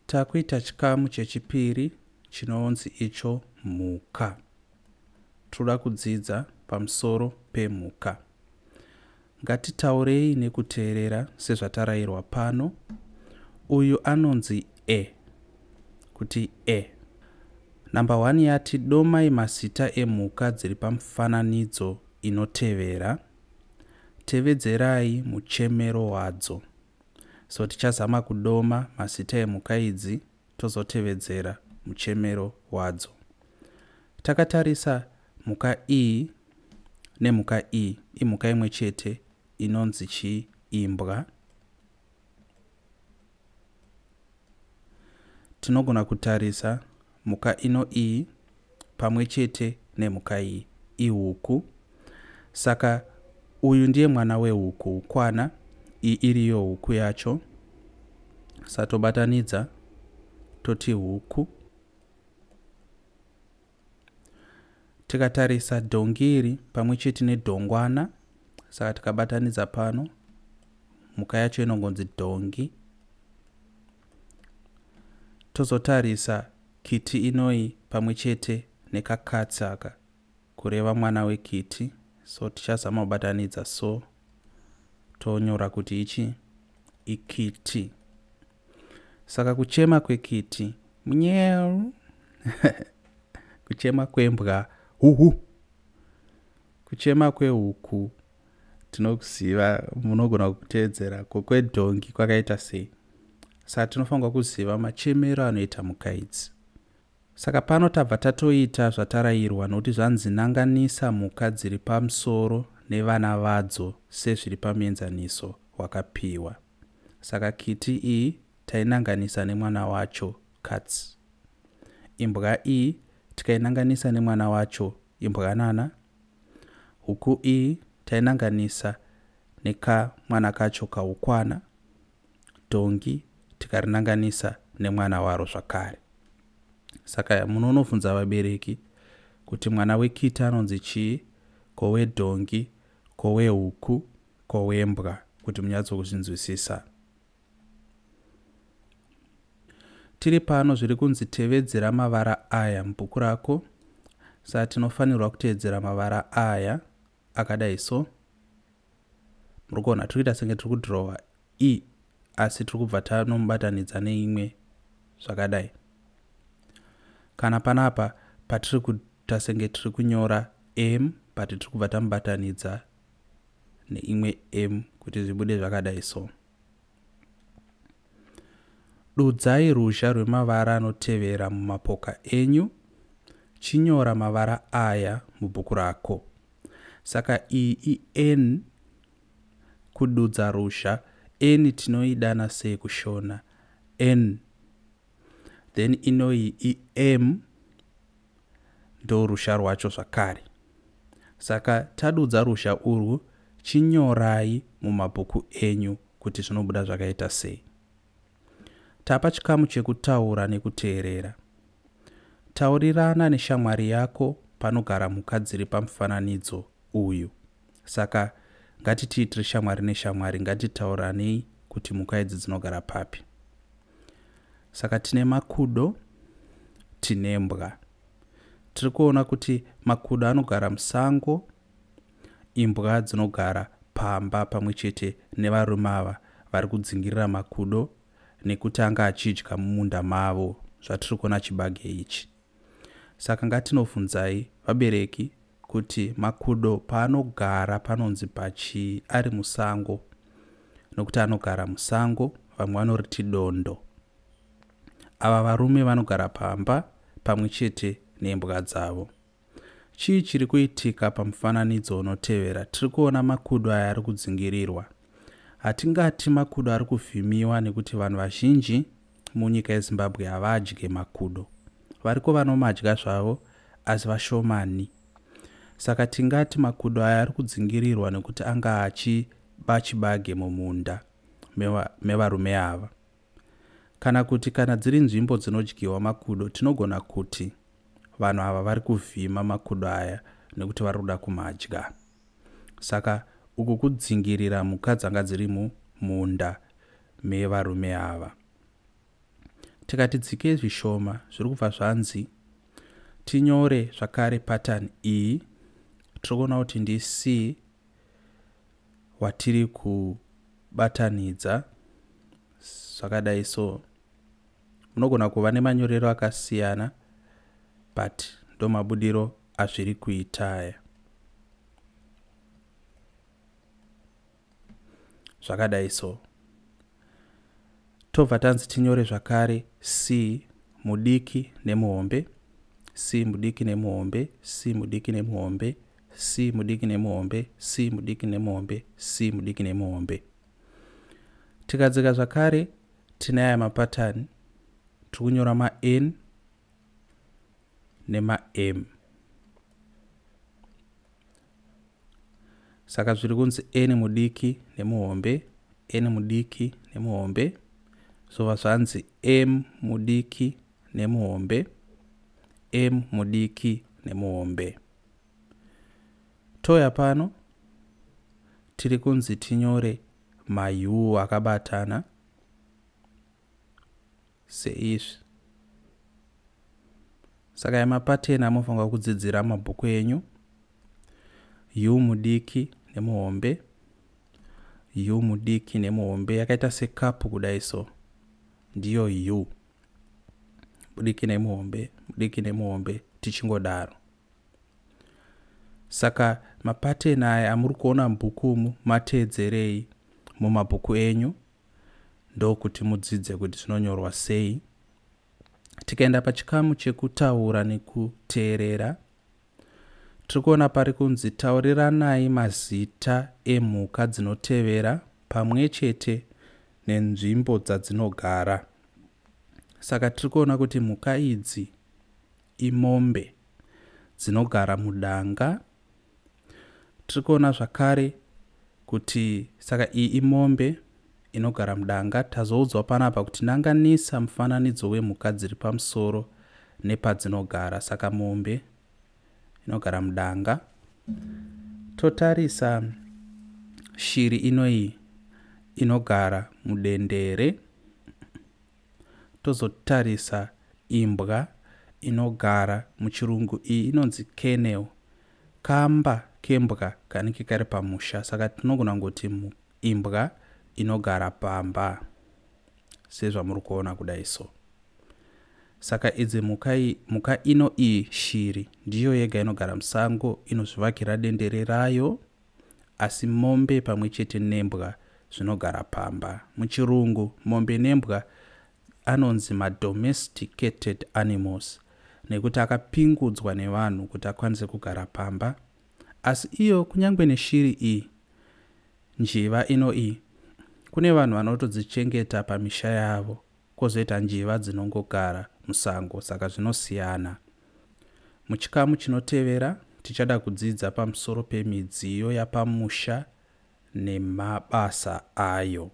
Takuita chikamu chechipiri chinonzi icho mhuka. Tinoda kudzidza pamusoro pemhuka. Ngatitaurei nekuteerera sezvatarayirwa pano. Uyu anonzi e kuti e. Number 1 yati domai mazita emhuka dziri pamufananidzo inotevera. Tevedzerai muchemero wadzo. So tichazama kudoma mazita emhuka idzi tozotevedzera muchemero wadzo. Takatarisa mhuka iyi nemhuka iyi, imhuka imwe chete inonzi chii? Imbwa. Tinogona kutarisa mhuka ino iyi pamwe chete nemhuka iyi ihuku. Saka uyu ndiye mwana wehuku, hukwana, iyi iriyo huku yacho. Satobatanidza toti huku. Tikatarisa dhongi iri pamwe chete nedhongwana, saka tikabatanidza pano mhuka yacho inongonzi dhongi. Tozotarisa kiti inoyi pamwe chete nekakatsi aka, kureva mwana wekiti. So tichazama kubatanidza, so tonyora kuti ichi ikiti. Saka kuchema kwekiti munyeu, kuchema kwembwa huhu, kuchema kwehuku tinokuziva, munogona kuteedzera. Ko kwedhongi kwakaita sei? Saka tinofanirwa kuziva machemero anoita mhuka idzi. Saka pano tabva tatoita zvatarayirwa, nokuti zvanzi nanganisa mhuka dziri pamusoro nevana vadzo sezviri pamuenzaniso wakapiwa. Saka kiti iyi tainanganisa nemwana wacho katsi. Imbwa iyi tikainanganisa nemwana wacho imbwanana. Huku iyi tainanganisa nekamwana kacho kahukwana. Dhongi tikarinanganisa nemwana waro zvakare. Saka munonobvunza vabereki kuti mwana wekiti anonzi chii, ko wedhongi, ko wehuku, ko wembwa, kuti munyatsokuzvinzwisisa. Tiri pano zviri kunzi tevedzera mavara aya mubhuku rako. Saka tinofanirwa kuteedzera mavara aya akadai so. Muri kuona tiri kuita senge tiri kudhirowa e, asi tiri kubva tanomubatanidza neimwe zvakadai. Kana panapa patiri kuita senge tiri kunyora m, but tiri kubva tamubatanidza neimwe m kuti zvibude zvakadai so. Dudzai ruzha rwemavara anotevera mumapoka enyu. Chinyora mavara aya mubhuku rako. Saka iyi i-n, kududza ruzha. N tinoidana sei kuShona? N. Then inoyi i-m, ndo ruzha rwacho zvakare. Saka tadudza ruzha urwu, chinyorai mumabhuku enyu kuti zvinobuda zvakaita sei. Tapa chikamu chekutaura nekuteerera. Taurirana neshamwari yako panogara mhuka dziri pamufananidzo uyu. Saka ngatitii tiri shamwari neshamwari, ngatitauranei kuti mhuka idzi dzinogara papi. Saka tine makudo, tine mbwa. Tiri kuona kuti makudo anogara musango, imbwa dzinogara pamba pamwe chete nevarume ava vari kudzingirira makudo nekuti anga achidya mumunda mavo, zvatiri kuona chibage ichi. Saka ngatinobvunzai vabereki kuti makudo paanogara panonzi pachii ari musango, nokuti anogara musango, vamwe vanoriti dondo. Ava varume vanogara pamba pamwe chete nembwa dzavo. Chii chiri kuitika pamufananidzo unotevera? Tiri kuona makudo aya ari kudzingirirwa. Hatingati makudo ari kuvhimiwa nekuti vanhu vazhinji munyika yeZimbabwe havadye makudo. Variko vanomadya zvavo, asi vashomani. Saka tingati makudo aya ari kudzingirirwa nekuti anga achiba chibage mumunda mevarume ava. Kana kuti kana dziri nzvimbo dzinodyiwa makudo, tinogona kuti vanhu ava vari kuvhima makudo aya nekuti vari kuda kumadya. Saka uku kudzingirira mhuka dzanga dziri mumunda mevarume ava. Tikati dzikei zvishoma, zviri kubva zvanzi tinyore zvakare pattern iyi. Tiri kuona kuti ndi C watiri kubatanidza zvakadai so. Munogona kuva nemanyorero akasiyana, but ndomabudiro azviri kuita aya. Zvakadai so. Tobva tanzi tinyore zvakare C mudiki nemuhombe, C mudiki nemuhombe, C mudiki nemuhombe, C mudiki nemuhombe, C mudiki nemuhombe, C mudiki nemuhombe. Tikadzika zvakare tine aya mapatani, tiri kunyora ma-N nema-M. Saka zviri kunzi N mudiki nemuhombe, N mudiki nemuhombe, zvobva zvanzi M mudiki nemuhombe, M mudiki nemuhombe. Touya pano tiri kunzi tinyore ma-U akabatana seizvi. Saka aya mapateni amofanirwa kudzidzira mabhuku enyu. U mudiki nemuhombe, U mudiki nemuhombe yakaita sekapu kudai so, ndiyo U mudiki nemuhombe, mudiki nemuhombe, tichingodaro. Saka mapateni aya amuri kuona mubhuku umu mateedzerei mumabhuku enyu, ndokuti mudzidze kuti zvinonyorwa sei. Tikaenda pachikamu chekutaura nekuteerera, tiri kuona pari kunzi tauriranai mazita emhuka dzinotevera pamwe chete nenzvimbo dzadzinogara. Saka tiri kuona kuti mhuka idzi imombe dzinogara mudanga. Tiri kuona zvakare kuti saka iyi imombe inogara mudanga. Tazoudzwa panapa kuti nanganisa mufananidzo wemhuka dziri pamusoro nepadzinogara. Saka mombe inogara mudanga. Totarisa shiri inoyi inogara mudendere. Tozotarisa imbwa inogara muchirungu, iyi inonzi kennel, kamba kembwa kanenge kari pamusha. Saka tinogona kungoti imbwa inogara pamba sezvamuri kuona kudai so. Saka idzi mhuka ino iyi shiri ndiyo yega inogara musango, inozvivakira dendere rayo, asi mombe pamwe chete nembwa zvinogara pamba. Muchirungu mombe nembwa anonzi madomesticated animals nekuti akapingudzwa nevanhu kuti akwanise kugara pamba. Asi iyo kunyange neshiri iyi, njiva ino iyi, kune vanhu vanotodzichengeta pamisha yavo, kwozoita njiva dzinongogara musango. Saka zvinosiyana. Muchikamu chinotevera tichada kudzidza pamusoro pemidziyo yapamusha nemabasa ayo.